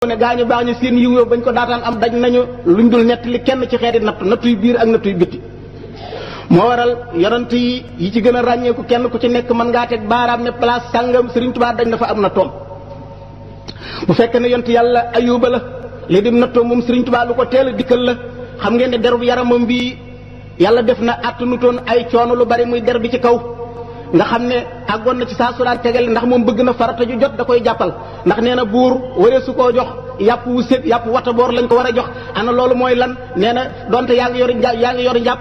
ne gaañu baax ñu seen yiw bañ ko daataan am daj nañu luñ dul nettali kenn ci xeeti nattuy biir ak nattuy bitti moo waral yonent yi ci gën a ràññeeku kenn ku ci nekk mën ngaa teg baaraam ne place sàngam Sëriñ Tuubaa dañ na fa am na toom bu fekkee ne yonent yàlla Ayuba la li dim nattoom moom Sëriñ Tuubaa lu ko teel a dikkal la xam ngeen ne derub yaramam bi yàlla def na àttanutoon ay coono lu bari muy der bi ci kaw nga xam ne àggoon na ci saa su daan tegal ndax moom bëgg na farata ju jot da koy jàppal ndax nee na buur waree su koo jox yàpp wu sét yàpp wata boor lañ ko war a jox ana loolu mooy lan nee na donte yaa ngi yor njàpp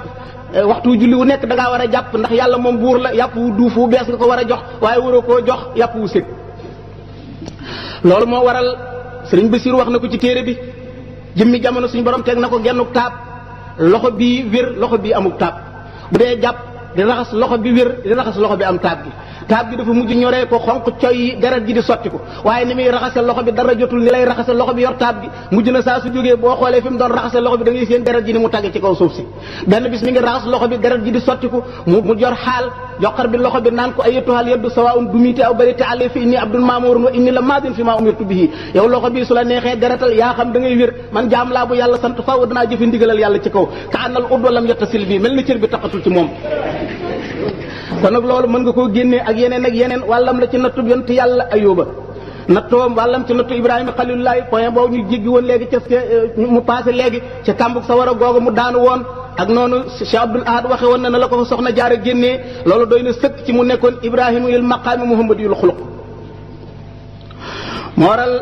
waxtu julli wu nekk da ngaa war a jàpp ndax yàlla moom buur la yàpp wu duuf wu bees nga ko war a jox waaye waroo koo jox yàpp wu sét loolu moo waral sëriñ Basiir wax na ko ci téere bi jëmmi jamono suñu borom teg na ko gennuk taab loxo bii wér loxo bii amuk taab bu dee jàpp di raxas loxo bi wér di raxas loxo bi am taab gi dafa mujj ñoree ko xonq coy yi deret ji di sotti ko waaye ni muy raxase loxo bi dara jotul ni lay raxase loxo bi yor taab gi mujj na saa su jógee boo xoolee fi mu doon raxase loxo bi da ngay seen deret ji ni mu tàgge ci kaw suuf si benn bis mi ngi raxas loxo bi deret ji di sotti ko mu jor xaal joxar bi loxo bi naan ko ayyatuhal yaddu sawaa'un dumiti aw bariti alayhi fi inni abdul maamurun wa inni la maadin fi ma umirtu bihi yow loxo bi su la neexee deretal yaa xam da ngay wér man jaam laa bu yàlla sant faaw danaa jëfe ndigalal yàlla ci kaw ka annal udwa lam yattasil bi mel na cër bi taqatul ci moom kon nag loolu mën nga koo génnee ak yeneen wàllam la ci nattub yonent yàlla Ayuba nattoom wàllam ci nattu Ibrahima xalilullahi point boobu ñu jéggi woon léegi ca mu passé léegi ca kàmbug sa war a googu mu daanu woon ak noonu Cheikh Abdoul Ahad waxe woon na la ko fa soxna jaara génnee loolu doy na sëkk ci mu nekkoon Ibrahima yul maqaami Muhammad yul xuluq moo waral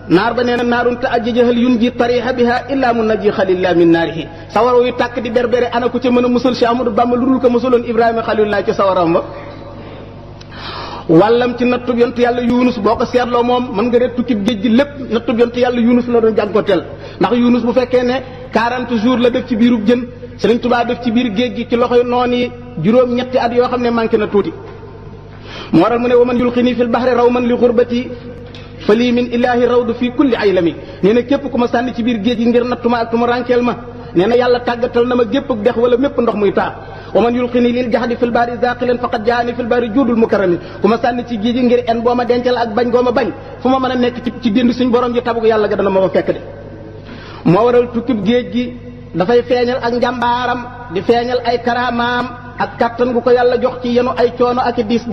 naar ba nee na naarun te ajjajahal yun ji tariha biha illa mun naji xalillah min naarihi sawara yu tàkk di berbere ana ku ca mën a musal Cheikh Amadou Bamba lu dul ko musaloon Ibrahima xalilullah ci sawaram ba wàllam ci nattub yontu yàlla Yunus boo ko seetloo moom mën nga dee tukkib géej gi lépp nattub yontu yàlla Yunus la doon jànkoteel ndax Yunus bu fekkee ne 40 jours la def ci biirub jën Sëriñ Tuubaa def ci biir géej gi ci loxoy noon yi juróom-ñetti at yoo xam ne manqué na tuuti moo waral mu ne waman yulqini fil bahri rawman li xurbati fali min ilahi rawdu fii kulli aylami nee na képp ku ma sànni ci biir géej gi ngir nattuma ak tuma rànkeel ma nee na yàlla tàggatal na ma gépp ak dex wala mépp ndox muy taa wa man yulqini lil jaxdi fil baari zaqilan faqad jaani fil baari juudul mukarrami ku ma sànni ci géej gi ngir en boo ma dencal ak bañ goo ma bañ fu ma mën a nekk ci dénd suñ borom ji tabugu yàlla ga dana ma fa fekk de moo waral tukkib géej gi dafay feeñal ak njàmbaaram di feeñal ay karaamaam ak kattan gu ko yàlla jox ci yenu ay coono ak i diis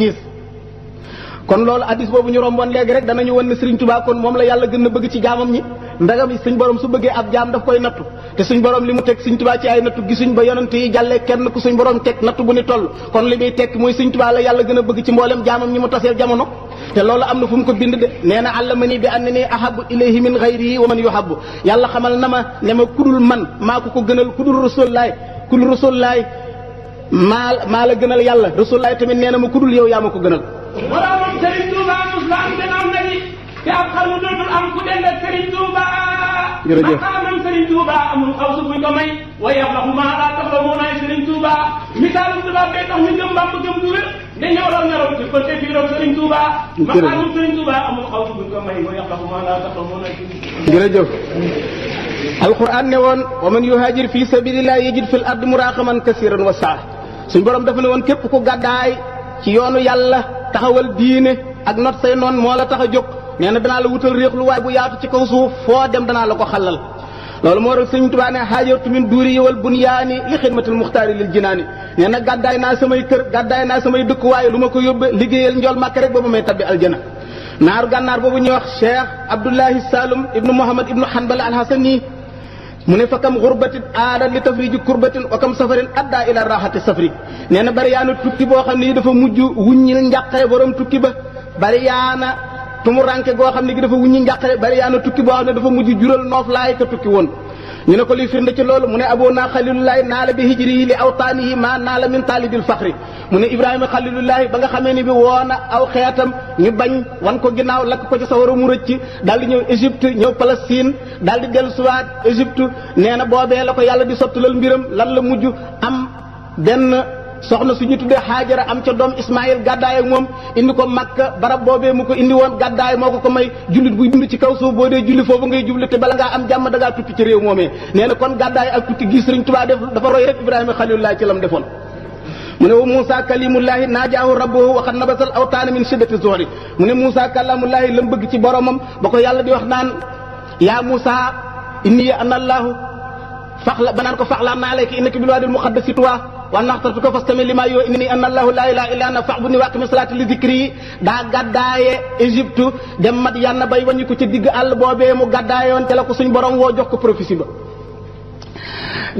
kon loolu addis boobu ñu romboon léegi rek danañu won ne Sëriñ Tuubaa kon moom la yàlla gën a bëgg ci jaamam ñi ndagam suñ borom su bëggee ab jaam daf koy nattu te suñ borom li mu teg Sëriñ Tuubaa ci ay nattu gisuñ ba yonent yi jàllee kenn ku suñ borom teg nattu bu ni toll kon li muy tekk mooy Sëriñ Tuubaa la yàlla gën a bëgg ci mboolem jaamam ñi mu taseel jamono te loolu am na fu mu ko bind de nee na allamani bi annani ahabbu ilayhi min ghayrihi wa man yuhabbu yàlla xamal na ma ne ma kudul man maa ko gënal kudul rasulullaay maa la gënal yàlla rasulullaay tamit nee na ma kudul yow yaa ma ko gënal wala moom Serigne Touba mos la am gannaaw na ni te ab xarnu dootul am ku dend ak Serigne Touba. jërëjëf maqaamam Serigne Touba amul xaw su buñ ko may. waaye ab laxu maa laa taxaw moo naay Serigne Touba misaalum Touba bee tax ñu gëm Bamba gëm bu wér ne ñëw raw ñaraw ci côté fii roog Serigne Touba. maqaamam Serigne Touba amul xaw su buñ ko may waaye ab laxu maa laa taxaw moo naay Serigne Touba. jërëjëf. alquran ne woon wa man yuhaajir fi sabilillahi yajid fil ardi muraqaman kasiran wa saa suñ borom dafa ne woon képp ku gàddaay ci yoonu yàlla taxawal diine ak not say noon moo la tax a jóg nee na danaa la wutal réexlu waay bu yaatu ci kaw suuf foo dem danaa la ko xalal loolu moo tax Sëriñ Tuubaa ne haajartu min duuri wal bunyaani li xidmatil muxtaari lil jinaani nee na gàddaay naa samay kër gàddaay naa samay dëkkuwaay lu ma ko yóbbe liggéeyal njool màkk rek boobu may tabbi aljana naaru gànnaar boobu ñuy wax Cheikh Abdullahi Saloum ibnu Muhammad ibnu Hanbal al-Hasani mu ne fa kam xurbatin aada li tafriji kurbatin wa kam safarin adda ila raxati safri nee na bari yaana tukki boo xam ne dafa mujj wuññil njàqare borom tukki ba bari yaana tumuranke goo xam ne gi dafa wuññi njàqare bari yaana tukki boo xam ne dafa mujj jural noof laay ka tukki woon ñu ne ko liy firnde ci loolu mu ne abona xalilullahi naala bi hijrihi li awtaanihi ma naala min taalibil faxri mu ne Ibrahima xalilullahi ba nga xamee ni bi woona aw xeetam ñu bañ wan ko ginnaaw lakk ko ci sawara mu rëcc daal di ñëw Égypte ñëw Palestine daal di dellu siwaat Égypte nee na boobee la ko yàlla di sottalal mbiram lan la mujj am benn soxna suñu tuddee Haajara am ca doom Ismaïl gàddaay ak moom indi ko Makka barab boobee mu ko indi woon gàddaay moo ko may jullit buy dund ci kaw suuf boo dee julli foofu ngay jubli te bala ngaa am jàmm da ngaa tukki ci réew moomee nee na kon gàddaay ak tukki gi Sëriñ Tuubaa def dafa roy rek Ibrahima xalilullahi ci lam defoon mu ne wa Moussa kalimullahi naajaahu rabbuhu wa qad nabasal awtaana min shiddati zuhri mu ne Moussa kalamullahi lam bëgg ci boromam ba ko yàlla di wax naan yaa Musa inni ana allahu faxla banaan ko faxlaan naa alayka innaka bil waadil muqaddasi tuwa wa naxtartuka fastami lima yoo inni ana allahu laa ilaaha illa ana fa'budni wa aqimi salaata li zikri daa gàddaaye Égypte dem Madyan bay waññi ko ci digg àll boobee mu gàddaayoon te la ko suñ borom woo jox ko prophétie ba.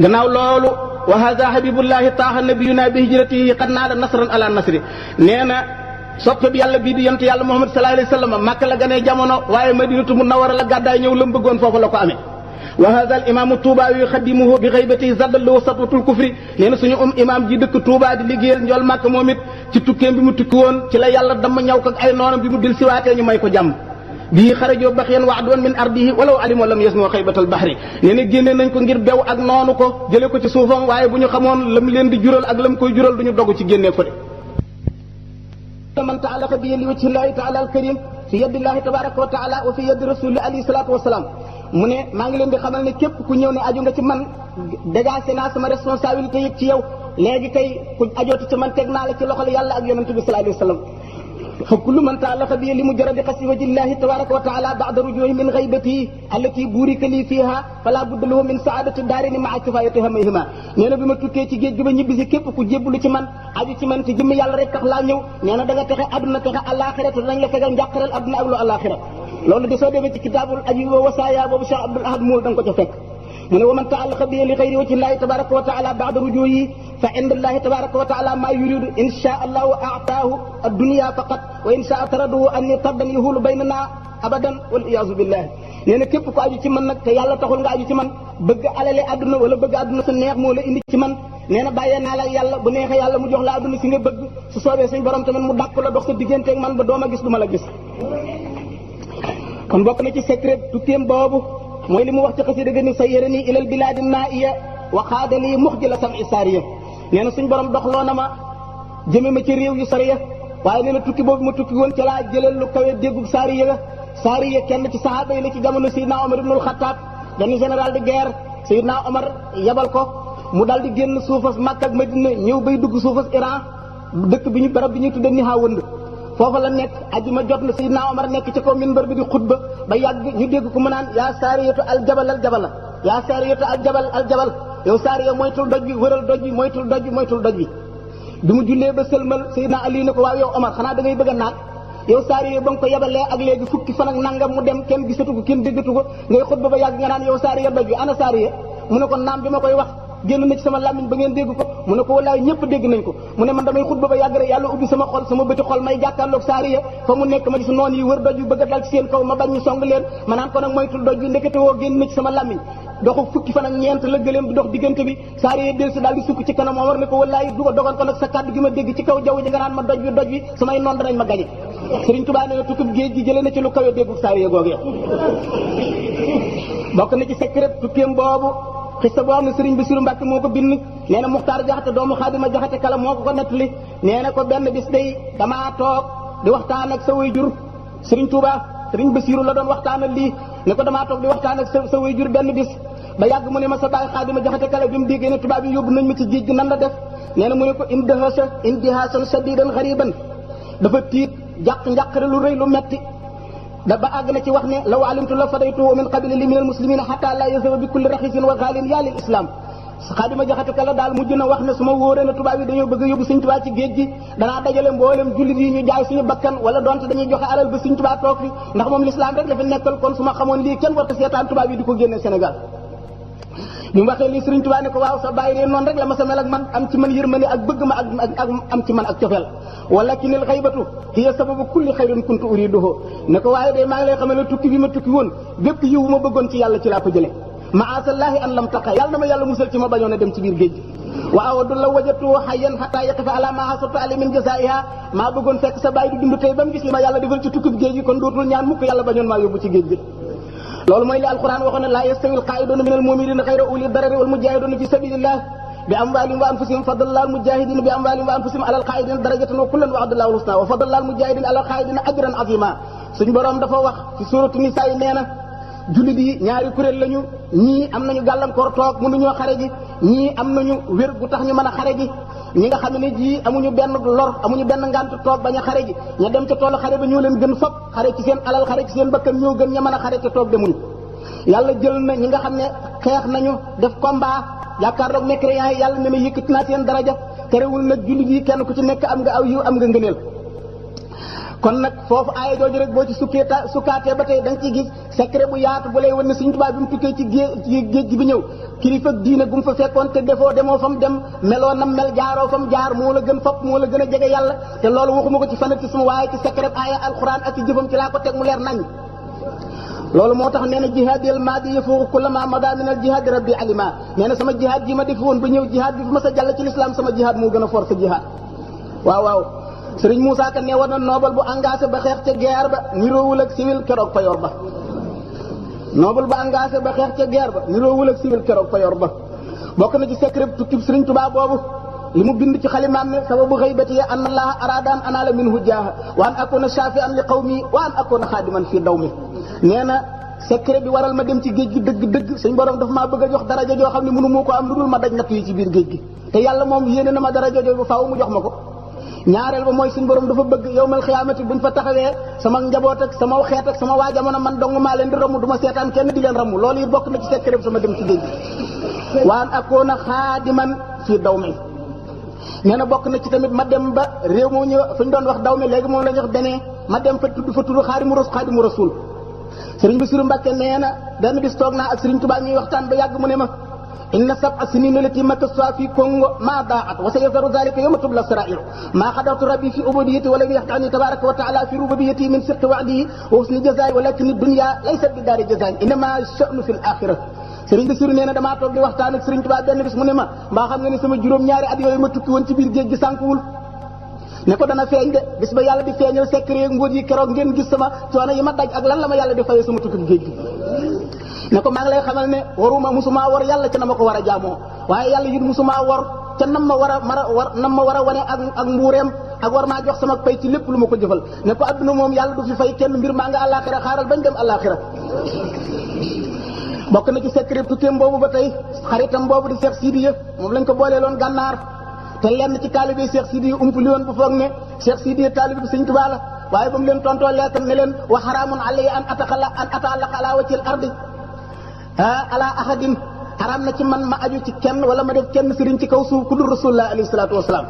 gannaaw loolu wa hada habibullahi taaha nabiyuna bi hijratihi qad naala nasran ala nasri nee na soppe bi yàlla bii di yonent yàlla Muhammad sallallahu alayhi wa sallam Makka la ganee jamono waaye Madinatu Munawwara la gàddaay ñëw la mu bëggoon foofu la ko amee. wa hada al imaamu Touba yuxaddimuhu bi xaybatihi zaddallahu satwatul kufri nee na suñu imaam ji dëkk Touba di liggéeyal njool Makka moom it ci tukkeem bi mu tukki woon ci la yàlla dama ñaw ko ak ay noonam bi mu dil siwaatee ñu may ko jàmm. bii xarajoo baxiyan wa'dun min ardihi walaw alimu lam yasmu xaybatal bahri nee na génne nañ ko ngir bew ak noonu ko jëlee ko ci suufam waaye bu ñu xamoon lam leen di jural ak lam koy jural du ñu dogu ci génnee ko de. man taalaqa bi li wajhillahi taala alkarim fi yadillahi tabaraka wa taala wa fi yadi rasuli alayhi salatu wasalaam mu ne maa ngi leen di xamal ne képp ku ñëw ne aju nga ci man dégagé naa sama responsabilité yëpp ci yow léegi kay ku ajooti ci man teg naa la ci loxol yàlla ak yonente bi sallallahu alayhi wa sallam fa kullu man taalaqa bi li mujarradi qasdi wajhillahi tabaraka wa taala ba'da rujuhi min ghaybatihi allati burika li fiha fala budda lahu min saadati daarini ma'a kifayati hamayhima nee na bi ma tukkee ci géej gi ba ñibbisi képp ku jébbalu ci man aju ci man te jëmmi yàlla rek tax laa ñëw nee na da nga texe àdduna texe àllaaxira te danañ la fegal njàqaral àdduna ak lu àllaaxira loolu de soo demee ci kitaabul ajiib wa wasaaya boobu Cheikh Abdoul Ahad Moul da nga ko ca fekk mu ne wa man ta'allaqa bi li ghayri wajhillahi tabaraka wa taala ba'da rujuhi fa inda allahi tabaraka wa taala ma yuridu in shaa allahu a'taahu ad-dunya faqat wa in shaa taradahu an tardan yahulu baynana abadan wal iyaazu billah nee na képp ko aju ci man nag te yàlla taxul nga aju ci man bëgg alale àdduna wala bëgg àdduna sa neex moo la indi ci man nee na bàyyee naa la yàlla bu neexee yàlla mu jox la àdduna si nga bëgg su soobee suñ borom tamit mu dàq la dox sa digganteeg man ba dooma gis du ma la gis. kon bokk na ci secret tukkeem boobu mooy li mu wax ci xasida ga ni sayyarani ilal bilaadi naiya wa xaadali muxjila sam'i saariya nee na suñ borom doxloo na ma jëme ma ci réew yu soriya waaye nee na tukki boobu ma tukki woon ca laa jëlal lu kawe déggub saariya la saariya kenn ci sahaaba yi la ci jamono Seydina Omar ibnul Xattaab benn général de guerre Seydina Omar yabal ko mu daal di génn suufas Makka ak Madina ñëw bay dugg suufas Iran dëkk bi ñu barab bi ñuy tudde Nihawand foofa la nekk ajuma jot na Seydina Omar nekk ci kaw minbar bi di xutba ba yàgg ñu dégg ko mu naan yaa saariyatu aljabal aljabala yaa saariyatu aljabal aljabal yow saariya moytul doj bi wëral doj bi moytul doj bi moytul doj bi bi mu jullee ba sëlmal Seydina Ali ne ko waaw yow Omar xanaa da ngay bëgg a naat yow saariya ba nga ko yebalee ak léegi fukki fan ak nangam mu dem kenn gisatu ko kenn déggatu ko ngay xutba ba yàgg nga naan yow saariya doj bi ana saariya mu ne ko naam bi ma koy wax génn na ci sama làmmiñ ba ngeen dégg ko mu ne ko wallaay ñëpp dégg nañ ko mu ne man damay xutba ba yàgg rek yàlla ubbi sama xol sama bëti xol may jàkkaarloog saariya fa mu nekk ma gis noonu yi wër doj bi bëgg a dal ci seen kaw ma bañ ñu song leen ma naan ko nag moytul doj bi ndekete woo génn na ci sama làmmiñ doxu fukki fan ak ñeent la gëléem di dox diggante bi saariya del si daal di sukk ci kanam Omar ne ko wallaay du ko dogal ko nag sa kàddu gi ma dégg ci kaw jaww ji nga naan ma doj bi samay noon danañ ma gañe Sëriñ Tuubaa nee na tukkib géej gi jëlee na ci lu kawe déggu saariya googee bokk na ci secret tukkeem boobu xista boo xam ne Sëriñ Basiru Mbàkke moo ko bind nee na Muxtaar Jaxate doomu Xaadima Jaxate kala moo ko nettali nee na ko benn bis day damaa toog di waxtaan ak sa waajur Sëriñ Tuubaa Sëriñ Basiru la doon waxtaanal lii ne ko damaa toog di waxtaan ak sa waajur benn bis ba yàgg mu ne ma sa baay Xaadima Jaxate kala bi mu déggee ne tubaab yi yóbbu nañ ma ci géej gi nan la def nee na mu ne ko indihaasan shadiidan xariban dafa tiit njàqare lu rëy lu metti da ba àgg na ci wax ne law alimtu la fadaytuhu min qabli li min al muslimina hatta la yazaba bi kulli raxisin wa xaalin yaa lil islam Xaadima Jaxate Kala daal mujj na wax ne su ma wóoree ne tubaab yi dañoo bëgg a yóbbu Sëriñ Tuubaa ci géej gi danaa dajale mboolem jullit yi ñu jaay suñu bakkan wala donte dañuy joxe alal ba Sëriñ Tuubaa toog fi ndax moom l'islam rek la fi nekkal kon su ma xamoon lii kenn warta seetaan tubaab yi di ko génne Sénégal bi mu waxee lii Sëriñ Tuubaa ne ko waaw sa bàyyi ree noonu rek la ma sa mel ak man am ci man yërmande ak bëgg ma ak am ci man ak cofeel walakinil xaybatu hiya sababu kulli xayrin kuntu uriduhu ne ko waaye de maa ngi lay xamal ne tukki bi ma tukki woon bépp yiw ma bëggoon ci yàlla ci laa ko jële maasallaahi an lam taqa yàlla na ma yàlla musal ci ma bañoon a dem ci biir géej gi wa awadu la wajatu hayyan hatta yaqifa ala ma hasatu ali min jasaiha maa bëggoon fekk sa bàyyi di dund tey ba mu gis li ma yàlla defal ci tukki bi géej gi kon dootul ñaan mukk yàlla bañoon maa yóbbu ci géej gi loolu mooy li alquran waxoon ne laa yastawi alqaa'iduuna min almu'miniina xayra uli darari wal mujaahiduuna fi sabilillah bi amwaalihim wa anfusihim faddala almujaahidiina bi amwaalihim wa anfusihim ala alqaa'idiina darajatan wa kullan wa'ada allahu al-husnaa wa faddala almujaahidiina ala alqaa'idiina ajran aziima suñ borom dafa wax ci suuratu nisaa yi nee na jullit yi ñaari kuréel lañu ñii am nañu gàllankoor toog mënuñoo xare ji ñii am nañu wér gu tax ñu mën a xare ji ñi nga xam ne ji amuñu benn lor amuñu benn ngant toog bañ a xare ji ña dem ca toolu xare ba ñoo leen gën fop xare ci seen alal xare ci seen bakkan ñoo gën ña mën a xare ca toog demuñu yàlla jël na ñi nga xam ne xeex nañu def combat jàkkaarloog mécréants yi yàlla ne na yëkkati naa seen daraja terewul nag jullit yi kenn ku ci nekk am nga aw yiw am nga ngëneel. kon nag foofu aaya jooju rek boo ci sukkaatee ba tey da nga ciy gis secret bu yaatu bu lay wan ne Sëriñ Tuubaa bi mu tukkee ci géej gi bi ñëw kilifa diine gu mu fa fekkoon te demoo fa mu dem meloo nam mel jaaroo fa mu jaar moo la gën fopp moo la gën a jege yàlla te loolu waxuma ko ci fanatisme waaye ci secret aaya alxuraan ak ci jëfam ci laa ko teg mu leer nañ. loolu moo tax nee na jihaadil maadi yafuuqu kulla ma mada min al jihaadi rabbi alima nee na sama jihaad ji ma def woon ba ñëw jihaad bi fu ma sa jàll ci lislaam sama jihaad moo gën a force jihaad waaw Sëriñ Moussa Ka ne war na noobal bu engagé ba xeex ca guerre ba niroowul ak civil keroog payoor ba noobal bu engagé ba xeex ca guerre ba niroowul ak civil keroog payoor ba bokk na ci secret tukkib Sëriñ Tuubaa boobu li mu bind ci xalimaam ne sababu xaybati an allaha araadaan anaala minhu jaaha wa an akuna shafian li qawmi wa an akuna xaadiman fii dawmi nee na secret bi waral ma dem ci géej gi dëgg suñ borom daf maa bëgg a jox daraja joo xam ne mënu moo ko am lu dul ma daj natt yi ci biir géej gi te yàlla moom yéene na ma daraja joo bu faaw mu jox ma ko ñaareel ba mooy suñ borom dafa bëgg yawmal xiyaamati buñ fa taxawee sama njaboot ak sama xeet ak sama waa jamono man dong maa leen di ramu du ma seetaan kenn di leen ramu loolu it bokk na ci secret bi sama dem ci géej gi waan akoona xaadiman fii daw mi nee na bokk na ci tamit ma dem ba réew moo ñëw fu ñu doon wax daw mi léegi moom la ñu wax benee ma dem fa tudd xaadimu rasul sëriñ Bassirou Mbacké nee na benn bis toog naa ak sëriñ Tuubaa ñuy waxtaan ba yàgg mu ne ma inna sab'a sinina lati makaswa fi Congo ma daat wa sayazaru dhalika yawma tubla sarair ma xadartu rabbi fi ubudiyati wa lam yaxtani tabaraka wa taala fi rububiyati min sirqi wa'dihi wa husni jazaa'i walakin dunya laysat bi daari jazaa'i innama sha'nu fil axira sëriñ Bassirou nee na damaa toog di waxtaan ak sëriñ Tuubaa benn bis mu ne ma mbaa xam nga ne sama juróom-ñaari at yooyu ma tukki woon ci biir géej gi sànkuwul ne ko dana feeñ de bis ba yàlla di feeñal secret nguur yi keroog ngeen gis sama coono yi ma daj ak lan la ma yàlla di fayee sama tukki géej gi ne ko maa ngi lay xamal ne waruma musuma war yàlla ca na ma ko war a jaamoo waaye yàlla it musuma war ca nam ma war a wane ak mbuureem ak war maa jox sama pay ci lépp lu ma ko jëfal ne ko adduna moom yàlla du fi fay kenn mbir maa nga àllaaxira xaaral bañ dem àllaaxira bokk na ci secret tukkeem boobu ba tey xaritam boobu di Cheikh Sidiya moom lañ ko booleeloon gànnaar te lenn ci taalibe Cheikh Sidiya umpuli woon bu foog ne Cheikh Sidiya taalibe bi Sëriñ Tuubaa la waaye ba mu leen tontoo leetam ne leen wa xaraamun alayya an ata'allaqa ala wajhil ardi ala ahadin xaraam na ci man ma aju ci kenn wala ma def kenn sëriñ ci kaw suuf ku dul rasulullah alayhi salaatu wasalaam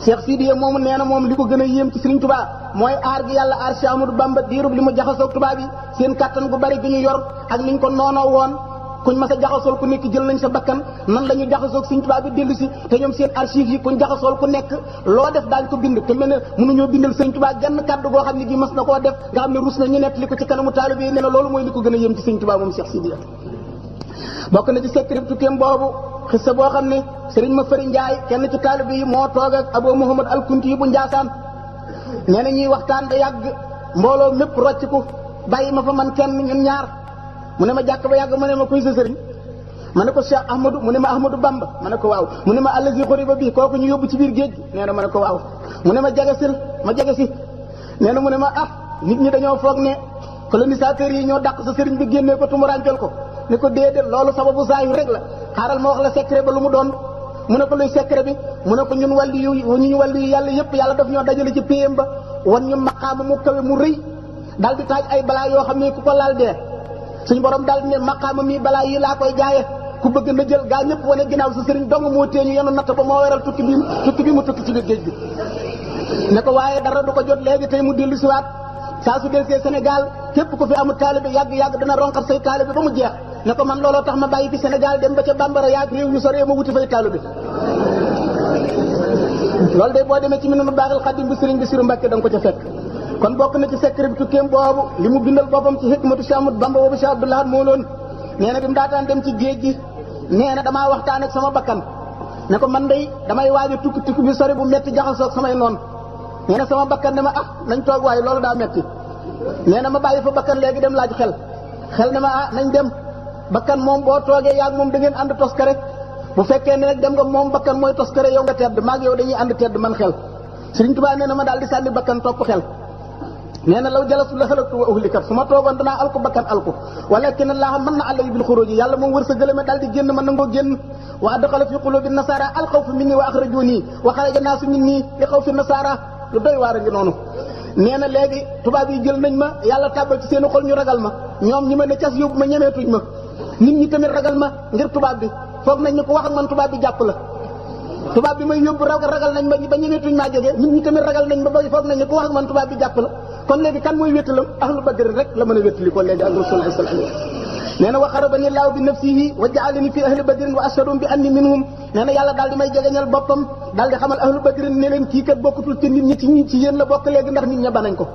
Cheikh Sidiya moomu nee na moom li ko gën a yéem ci Sëriñ Tuubaa mooy aar gi yàlla aar Cheikh Amadou Bamba diirub li mu jaxasoog tubaab yi seen kattan gu bari gi ñu yor ak niñ ko noonoo woon kuñ mas a jaxasool ku nekk jël nañ sa bakkan nan la ñu jaxasoog Sëriñ Tuubaa bi dellu si te ñoom seen archives yi kuñ jaxasool ku nekk loo def daañ ko bind te mel ne mënuñoo bindal Sëriñ Tuubaa genn kàddu goo xam ne gi mas na koo def nga xam ne rus na ñu nett li ko ci kanamu taalibe yi nee na loolu mooy li ko gën a yéem ci Sëriñ Tuubaa moom Cheikh Sidiya bokk na ci secret tukkeem boobu xissa boo xam ne sëriñ ma fëri Njaay kenn ci taalibe yi moo toog ak Abou Mouhamad al Kunti yi bu Njaasaan nee na ñuy waxtaan ba yàgg mbooloo mépp rocciku bàyyi ma fa man kenn ñun ñaar mu ne ma jàkk ba yàgg mu ne ma kuy sa sëriñ ma ne ko Cheikh Ahmadou mu ne ma Ahmadou Bamba ma ne ko waaw mu ne ma allazi xuriba bi kooku ñu yóbbu ci biir géej gi nee na ma ne ko waaw mu ne ma jegesil ma jegesi nee na mu ne ma nit ñi dañoo foog ne colonisateurs yi ñoo dàq sa sëriñ bi génnee ko tumuraankel ko ne ko déedéet loolu sababu zahir rek la xaaral ma wax la secret ba lu mu doon mu ne ko luy secret bi mu ne ko ñun wàllu yu yàlla yëpp yàlla daf ñoo dajale ci péyam ba wan ñu maqaama mu kawe mu rëy daal di taaj ay balaa yoo xam ne ku ko laal dee suñu borom daal di ne maqaama mi balaa yi laa koy jaaye ku bëgg na jël gaa ñëpp wane ginnaaw sa sëriñ dong moo téeñu yenu natt ba moo waral tukki bi mu tukki ci biir géej bi ne ko waaye dara du ko jot léegi tey mu dellu siwaat saa su delsee Sénégal képp ku fi amul taalibe yàgg dana ronqat say taalibe ba mu jeex ne ko man looloo tax ma bàyyi fi Sénégal dem ba ca Bambara yaag réew yu sore ma wuti fay taalibe loolu de boo demee ci Minanu Baaxil Xadim bu Sëriñ Bassirou Mbacké da nga ko ca fekk kon bokk na ci secret bi tukkeem boobu li mu bindal boppam ci hikmatu Cheikh Ahmadou Bamba boobu Cheikh Abdoul Ahad moo loon nee na bi mu daataan dem ci géej gi nee na damaa waxtaan ak sama bakkan ne ko man day damay waaj a tukki bi sori bu metti jaxasoog samay noonu nee na sama bakkan ne ma nañ toog waaye loolu daa metti nee na ma bàyyi fa bakkan léegi dem laaj xel ne ma nañ dem bakkan moom boo toogee yaag moom da ngeen ànd toskare bu fekkee ne nag dem nga moom bakkan mooy toskare yow nga tedd maag yow dañuy ànd tedd man xel Sëriñ Tuubaa nee na ma daal di sànni bakkan topp xel nee na law jalasu la xalatu wa uhlikat su ma toogoon danaa alku bakkan alku walakin allaha mën na àllay bil xuruji yàlla moom wër sa gëlëme daal di génn mën nangoo génn wa adxala fi qulubi nasara alxawfa minni wa axrajuni wa xaraja naasu minni li xawfi nasara lu doy waar a ngi noonu nee na léegi tubaab yi jël nañ ma yàlla tàbbal ci seen xol ñu ragal ma ñoom ñi ma ne cas yóbbu ma ñemeetuñ ma nit ñi tamit ragal ma ngir tubaab bi foog nañ ne ku wax ak man tubaab bi jàpp la tubaab bi may yóbbu ragal nañ ma ba ñemeetuñ maa jege nit ñi tamit ragal nañ ma ba foog nañ ne ku wax ak man tubaab bi jàpp la kon léegi kan mooy wéttalam ahlu badr rek la mën a wéttali kon léegi ak rasulullah sallallahu alayhi wasallam nee na wa xarabani laahu bi nafsihi wa ja'alani fi ahli badrin wa ashhadum bi anni minhum nee na yàlla daal di may jegeñal boppam daal di xamal ahlu badrin ne leen kii kat bokkutul ci nit ñi ci yéen la bokk léegi ndax nit ña banañ ko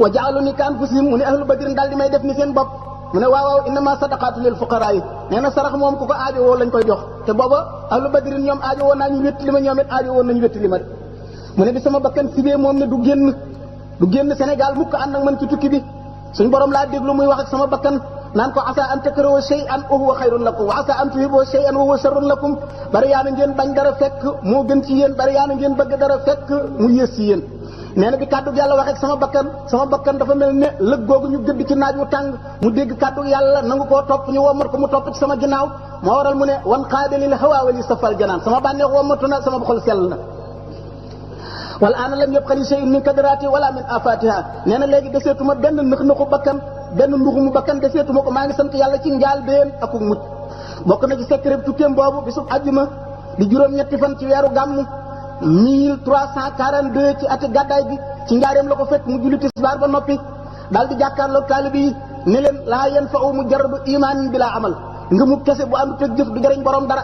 wa ja'aluni ka anfusihim mu ne ahlu badrin daal di may def ni seen bopp mu ne waaw innama sadaqatu lil fuqaraa yi nee na sarax moom ku ko aajo woo lañ koy jox te booba ahlu badrin ñoom aajo woon naa ñu wéttali ma ñoom it aajo woon nañu wéttali ma de mu ne bi sama bakkan sibee moom ne du génn Sénégal mukk ànd ak man ci tukki bi suñ borom laa déglu muy wax ak sama bakkan naan ko asa an takrahu shay'an wa huwa khayrun lakum wa asa an tuhibbu shay'an wa huwa sharrun lakum bari yaa na ngeen bañ dara fekk moo gën ci yéen bari yaa na ngeen bëgg dara fekk mu yées ci yéen nee na bi kàddu yàlla wax ak sama bakkan dafa mel ne lëg googu ñu gëdd ci naaj wu tàng mu dégg kàddu yàlla nangu koo topp ñu womat ko mu topp ci sama ginnaaw moo waral mu ne wan qaadalil hawaa wali safal janaan sama bànneex womatu na sama xol sell na wala ana lam yabqa shay'un min kadrati wala min afatiha nee na léegi deseetuma benn nëx-nëxu bakkan benn nduxumu bakkan deseetuma ko maa ngi sant yàlla ci njaal déen ak mucc bokk na ci secret tukkeem boobu bisub àjjuma di juróom-ñetti fan ci weeru gàmmu 1342 ci ati gàddaay bi ci njaareem la ko fekk mu julli tisbaar ba noppi daal di jàkkaarloog taalibe yi ne leen laa yanfa'u mujarradu imaanin bilaa amal nga mu kese bu àndut ak jëf du jëriñ borom dara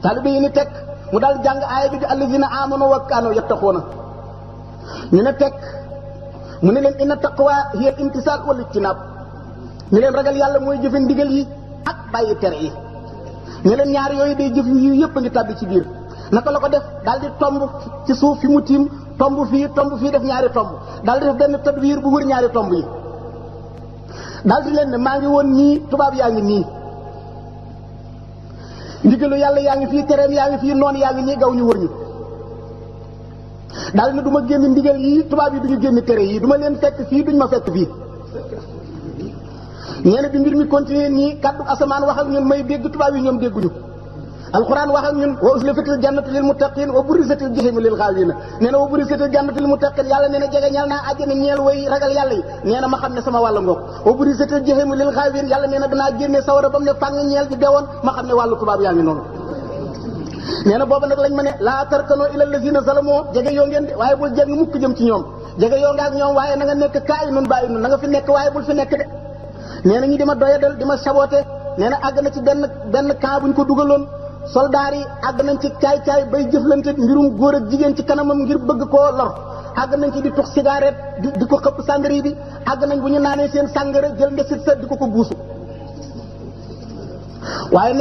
taalibe yi ni teg mu daal jàng aaya bi di allazina amanu wa kaanu yattaquuna ñu ne teg mu ne leen inna taqwa hiya imtisaal wal ijtinaab ñu leen ragal yàlla mooy jëfe ndigal yi ak bàyyi tere yi ñu leen ñaar yooyu day jëf yu yëpp a ngi tàbbi ci biir naka la ko def daal di tomb ci suuf fi mu tiim tomb fii def ñaari tomb daal di def benn tadwiir bu wër ñaari tomb yi daal di leen ne maa ngi woon nii tubaab yaa ngi nii ndigalu yàlla yaa ngi fii tereem yaa ngi fii noonu yaa ngi nii gaw ñu wër ñu daal ne du ma génn ndigal yi tubaab yi duñu génn tere yi du ma leen fekk fii duñ ma fekk fii ñeene bi mbir mi continuer nii kaddu asamaan wax ak ñun may dégg tubaab yi ñoom dégguñu alquran wax ak ñun wa uslifatil jannatu lil muttaqin wa burizatil jahimu lil ghawina nee na wa burizatil jannatu lil muttaqin yàlla nee na jegeñal naa àjjana ñeel way ragal yàlla yi nee na ma xam ne sama wàll ngoog wa burizatil jahimu lil ghawin yàlla nee na danaa génne sawara ba mu ne fàng ñeel di dewoon ma xam ne wàllu tubaab yaa ngi noonu nee na booba nag lañ ma ne laa tarkanoo ila lazina zalamoo jege yoo ngeen de waaye bul jeng mukk jëm ci ñoom jege yoo nga ak ñoom waaye na nga nekk kaay nun bàyyi nun na nga fi nekk waaye bul fi nekk de nee na ñi di ma doyadal di ma saboté nee na àgg na ci benn camp buñ ko dugaloon soldaar yi àgg nañ ci caay bay jëflante mbirum góor ak jigéen ci kanamam ngir bëgg koo lor àgg nañ ci di tux cigarette di ko xëpp sàngara bi àgg nañ bu ñu naanee seen sàngara jël ndesit sa di ko buusu waaye